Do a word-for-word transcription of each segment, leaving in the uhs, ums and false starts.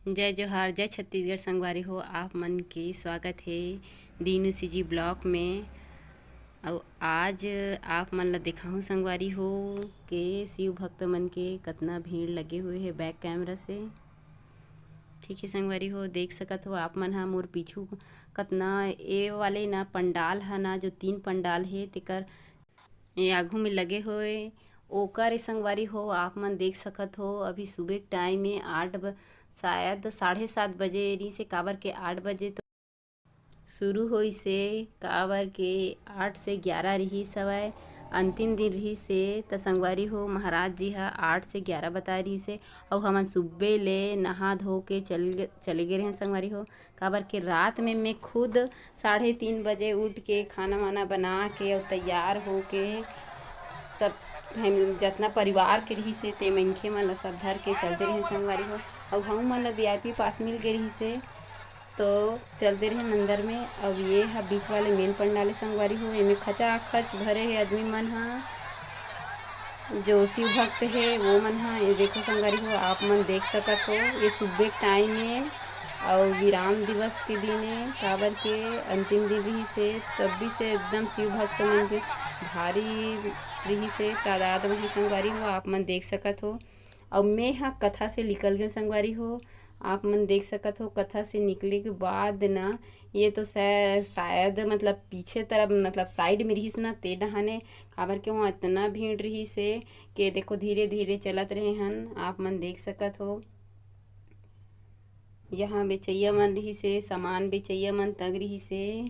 जय जोहार, जय छत्तीसगढ़ संगवारी हो। आप मन के स्वागत हे दीनू सीजी ब्लॉग में। अउ आज आप मन ला दिखाहूँ संगवारी हो के शिव भक्त मन के कतना भीड़ लगे हुए हे बैक कैमरा से। ठीक है संगवारी हो, देख सकत हो आप मन हा मोर पीछू कतना, ए वाले ना पंडाल हा ना, जो तीन पंडाल हे तेकर ये आगू में लगे हुए ओकर ए संगवारी हो, आप मन देख सकत हो अभी सुबह के टाइम में आठ ब-, शायद साढ़े सात बजे रहिसे, काबर के आठ बजे तो शुरू होइसे, काबर के आठ से ग्यारह रहिस हवय, अंतिम दिन रहिसे। त संगवारी हो, महाराज जी ह आठ से ग्यारह बताए रहिसे, अउ हमन सुबह ले नहा धो के चल गे, चले गे रहेन संगवारी हो, काबर के रात में मैं खुद साढ़े तीन बजे उठ के खाना वाना बना के अउ तैयार हो के सब हम जतना परिवार के रहिसे ते मनखे मन ल सब धर के चलते रहे संगवारी हो। अउ हम मन ल वीआईपी पास मिल गे रहिसे तो चलते रहे अंदर में। अब ये ह बीच वाले मेन पंडाल ए संगवारी हो, एमे खचाखच भरे हे आदमी मन ह। जो शिव भक्त हे वो मन ह, ये देखो संगवारी हो, आप मन देख सकत हो, ये सुबह के टाइम ए अउ विराम दिवस के दिन ए, काबर के अंतिम दिन रहिसे, तभी से एकदम शिव भक्त मन के भारी रहिसे तादाद में संगवारी हो, आप मन देख सकत हो। अउ मैं ह कथा से निकल गेंव संगवारी हो, आप मन देख सकत हो। कथा से निकले के बाद ना, ये तो शा-, शायद मतलब पीछे तरफ मतलब साइड में रहिस ना, ते डहाने, काबर के वहाँ इतना भीड़ रहिसे के देखो धीरे धीरे चलत रहे हन, आप मन देख सकत हो। यहाँ बेचैया मन रहिसे, सामान बेचैया मन तंग रहिसे,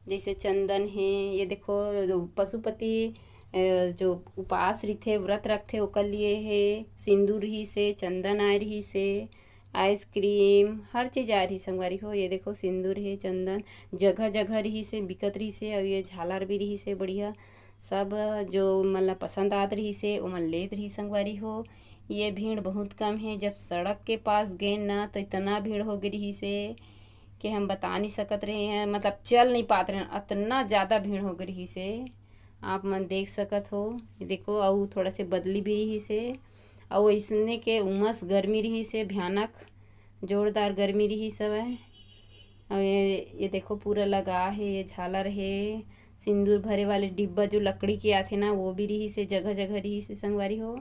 जैसे चंदन हे, ये देखो जो पशुपति अ, जो उपास रहिथे, व्रत रखथे, ओकर लिए हे, सिंदूर रहिसे, चंदन आए रहिसे, आइसक्रीम, हर चीज आए रहिस संगवारी हो। ये देखो सिंदूर हे, चंदन जगह जगह रहिसे, बिकत रहिसे, अउ ये झालर भी रहिसे बढ़िया। सब जो मन ला पसंद आत रहिसे ओमन लेत रहिस संगवारी हो। ये भीड़ बहुत कम हे, जब सड़क के पास गेन ना तो इतना भीड़ हो गे रहिसे कि हम बता नहीं सकत रहे हैं, मतलब चल नहीं पात रहे हैं, इतना ज़्यादा भीड़ हो गे रहिसे। आप मन देख सकत हो, ये देखो, अउ थोड़ा से बदली भी रहिसे, अउ अइसने के उमस गर्मी रहिसे भयानक, जोरदार गर्मी रहिस हवय। अउ ये, ये देखो पूरा लगा हे, ये झालर हे, सिंदूर भरे वाले डिब्बा जो लकड़ी के आथे ना, वो भी रहिसे, जगह जगह रहिसे संगवारी हो।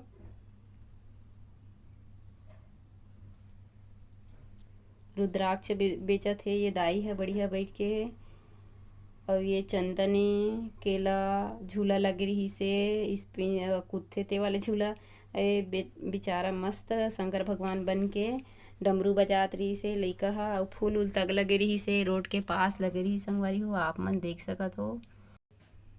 रुद्राक्ष बे-, बेचत हे ये दाई ह बढ़िया बैठ के। अउ ये चंदन ए, केला, झूला लगे रहिसे, स्पि-, अ, कुत्थे ते वाले झूला। ए बे-, बेचारा मस्त शंकर भगवान बन के डमरू बजात रहिसे लइका ह, अउ फूल उल तक लगे रहिसे, रोड के पास लगे रहिस संगवारी हो, आप मन देख सकत हो।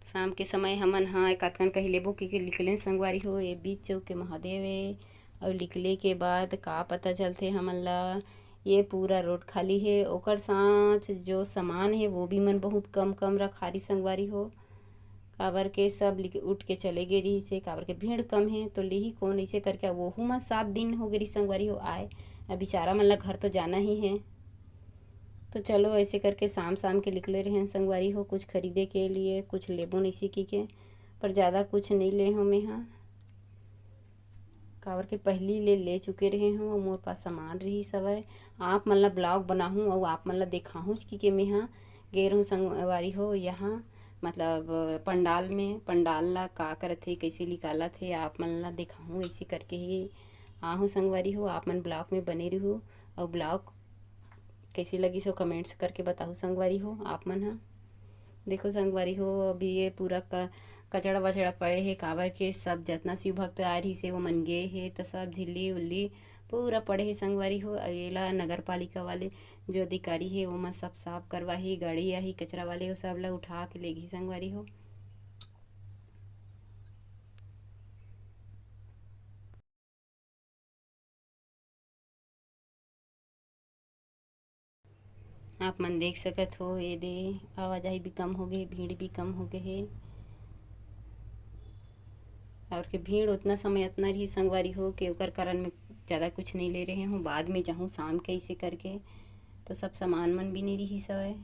शाम के समय हमन ह एकातकन कही लेबो के, के निकलेन संगवारी हो, ये बीच चौक के महादेव ए। अउ निकले के बाद का पता चलथे हमन ला, ये पूरा रोड खाली हे। ओकर साथ जो सामान हे वो भी मन बहुत कम कम रखा रही संगवारी हो, काबर के सब लिक-, उठ के चले गे रहिस हे, काबर के भीड़ कम हे तो लिही कौन, ऐसे करके वहू म सात दिन हो गे रहिस संगवारी हो आए। अब बेचारा मन ला घर तो जाना ही है। तो चलो, ऐसे करके शाम शाम के निकले रहेन संगवारी हो, कुछ खरीदे के लिए, कुछ लेबो नहीं सीखी के, पर ज़्यादा कुछ नहीं ले हूँ मैं हाँ, काबर के पहली ले ले चुके रहे हूँ, मोर पास सामान रहिस हवय। आप मन ला ब्लॉग बनाहूँ अउ आप मन ला देखाहूँ कि के मैं हा गे रहूँ संगवारी हो यहाँ, मतलब पंडाल में, पंडाल ला का करत हे, कैसे निकालत हे, आप मन ला देखाहूँ। ऐसे करके ही आहूँ संगवारी हो, आप मन ब्लॉग में बने रहू अउ ब्लॉग कैसे लगिस हो, कमेंट्स करके बताहू संगवारी हो आप मन ह। देखो संगवारी हो, अभी ये पूरा क-, कचड़ा वचड़ा पड़े हे, काबर के सब जतना शिव भक्त आए रहिस हे, वो मन गे हे, त सब झिल्ली उल्ली पूरा पड़े हे संगवारी हो। अउ येला नगर पालिका वाले जो अधिकारी हे, वो मन सब साफ करवाही, गाड़ी आही कचरा वाले, वो सब ला उठा के लेगही संगवारी हो। आप मन देख सकत हो, ये दे आवाजाही भी कम हो गए, भीड़ भी कम हो गए हे। और के भीड़ उतना समय इतना रही संगवारी हो के ओकर कारण मैं ज़्यादा कुछ नहीं ले रहे हूँ। बाद में जाहूँ शाम के ऐसे करके, तो सब सामान मन भी नहीं रही सवय।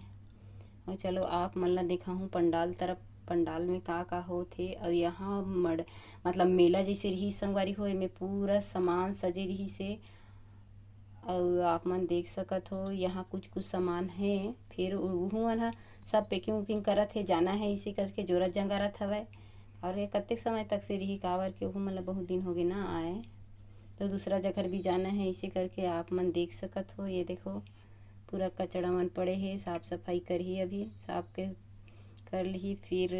और चलो आप मन ला देखाहूँ पंडाल तरफ, पंडाल में का का होत हे। और यहाँ मड़-, मतलब मेला जैसे रही संगवारी हो, एमे पूरा सामान सजे रही से। अउ आप मन देख सकत हो, यहाँ कुछ-कुछ सामान हे, फिर उहू मन ह सब packing-ucking करत हे, जाना हे, इसे करके जोरत जंगारत हवय। और ये कतेक समय तक से रही, काबर के उहू मन ल बहुत दिन होगे ना आए, तो दूसरा जगह भी जाना हे, इसे करके आप मन देख सकत हो। ये देखो, पूरा कचड़ा मन पड़े हे, साफ सफाई करही, अभी साफ के कर लिही, फिर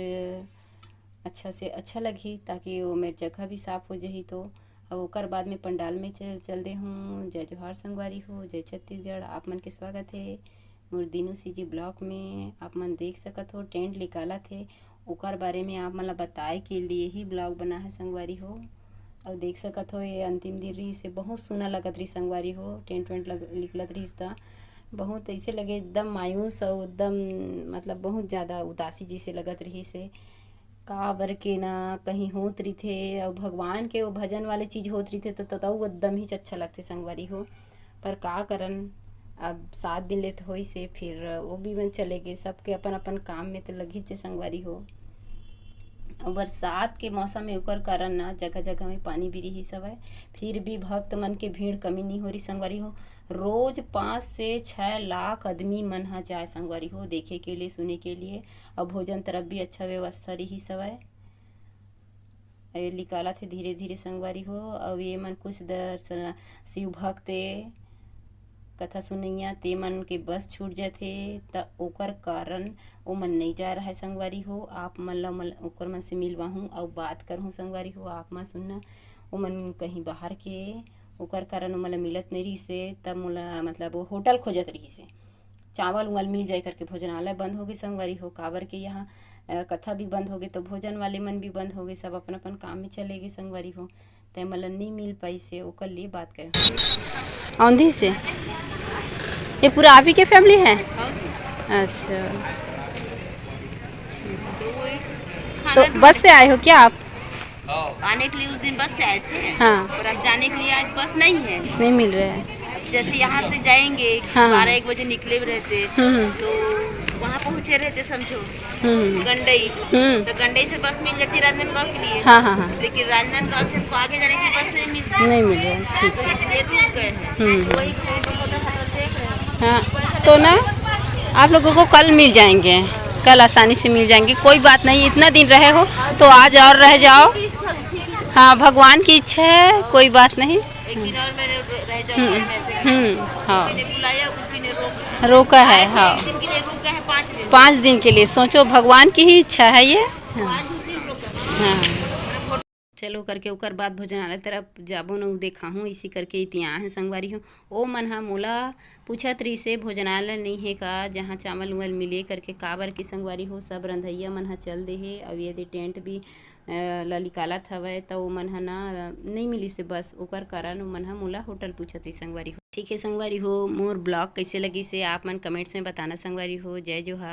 अच्छा से अच्छा लगही, ताकि वो मेर जगह भी साफ हो जही। तो अब ओकर बाद में पंडाल में चल, चल दे हूँ। जय जोहार संगवारी हो, जय छत्तीसगढ़, आप मन के स्वागत हे मोर दीनू CG vlog में। आप मन देख सकत हो, tent निकालत हे, ओकर बारे में आप मन ला बताए के लिए ही vlog बना है संगवारी हो। अउ देख सकत हो, ये अंतिम दिन रहिस हे, बहुत सुना लगत रहिस संगवारी हो, tent-वेंट लग-, निकलत रहिस त बहुत ऐसे लगे एकदम मायूस अउ एकदम, मतलब, बहुत ज़्यादा उदासी जैसे लगत रहिस हे। काबर के ना कहीं होत रहिथे अउ भगवान के वो भजन वाले चीज होत रहिथे तो, तो, तो एकदम ही अच्छा लगथे संगवारी हो। पर का करन, अब सात दिन ले तो होइस हे, फिर वो भी मन चले गए, सबके अपन अपन काम में तो लगिच हे संगवारी हो। अउ बरसात के मौसम में ओकर कारण ना जगह जगह में पानी भी रहिस हवय, फिर भी भक्त मन के भीड़ कमी नहीं हो रही संगवारी हो। रोज पाँच से छः लाख आदमी मन ह जाए संगवारी हो, देखे के लिए, सुने के लिए। अउ भोजन तरफ भी अच्छा व्यवस्था रहिस हवय। अउ ये निकालत हे धीरे धीरे संगवारी हो। अउ ये मन कुछ दर्शन, शिव भक्त ए, कथा सुनैया, ते मन के बस छूट जाथे, त ओकर कारण ओ मन नइ जा रहय संगवारी हो। आप मन ल, मन, ओकर मन से मिलवाहूँ अउ बात करहूँ संगवारी हो। आप मन सुनना, ओ मन कहीं बाहर के, ओकर कारण ओ मन ल मिलत नइ रहिस हे, तब मोला, मतलब, वो होटल खोजत रहिस हे। चावल उवल मिल जाए करके भोजनालय बंद हो गए संगवारी हो, काबर के यहाँ, अ, कथा भी बंद हो गए, तो भोजन वाले मन भी बंद हो गए, सब अपन अपन काम में चले गए संगवारी हो। तय मला नहीं मिल पाई से ओकर लिए बात करें। औंधी से? ये पूरा आप ही के फैमिली है? अच्छा, तो बस से आए हो क्या आप? आने के लिए उस दिन बस से आए थे। हाँ। और अब जाने के लिए आज बस नहीं है। नहीं मिल रहा है। जैसे यहाँ से जाएंगे, हाँ। बारह एक बजे निकले हुए रहते, हम्म, हम्म। तो वहाँ पहुँचे रहते, समझो, हम्म। गंडई। हम्म। तो गंडई से बस मिल जाती राजनांदगांव के लिए। हाँ, हाँ, हाँ। लेकिन राजनांदगांव से हमको आगे जाने के लिए बस नहीं मिलती। नहीं मिल रहा है, ठीक तो है। इसलिए रुक गए हैं। हम्म। तो वही हम लोग होटल, होटल देख रहे हैं। हाँ, तो ना, आप लोगों को कल मिल जाएंगे, कल आसानी से मिल जाएंगे, कोई बात नहीं। इतना दिन रहे हो तो आज और रह जाओ। हाँ, भगवान की इच्छा है, कोई बात नहीं। एक दिन और मैंने रह जाओ हम्म, घर में ऐसे। हम्म, हाँ। किसी ने बुलाया, किसी ने रोक लिया। रोका है, आए थे, हाँ। एक दिन के लिए रुक गए हैं, पाँच दिन। पाँच दिन के लिए, सोचो, भगवान की ही इच्छा है ये। हाँ। आज उसी को हाँ। चलो करके ओकर बाद भोजनालय तरफ जाबो न, देखाहूँ, इसी करके इतिहास है संगवारी हो। ओ मन ह मोला पूछत रहिस हे, "भोजनालय नहीं है का, जहाँ चावल उवल मिले?" करके, काबर के संगवारी हो, सब रंधइया मन ह चल दे हे, अउ ये दे टेंट भी, अ, ल निकालत हवय, त ओ मन ह ना, अ, नहीं मिलिस हे बस, ओकर कारण ओ मन ह मोला होटल पूछत रहिस संगवारी हो। ठीक है संगवारी हो, मोर ब्लॉग कैसे लगिस हे, आप मन कमेंट्स में बताना संगवारी हो। जय जोहार।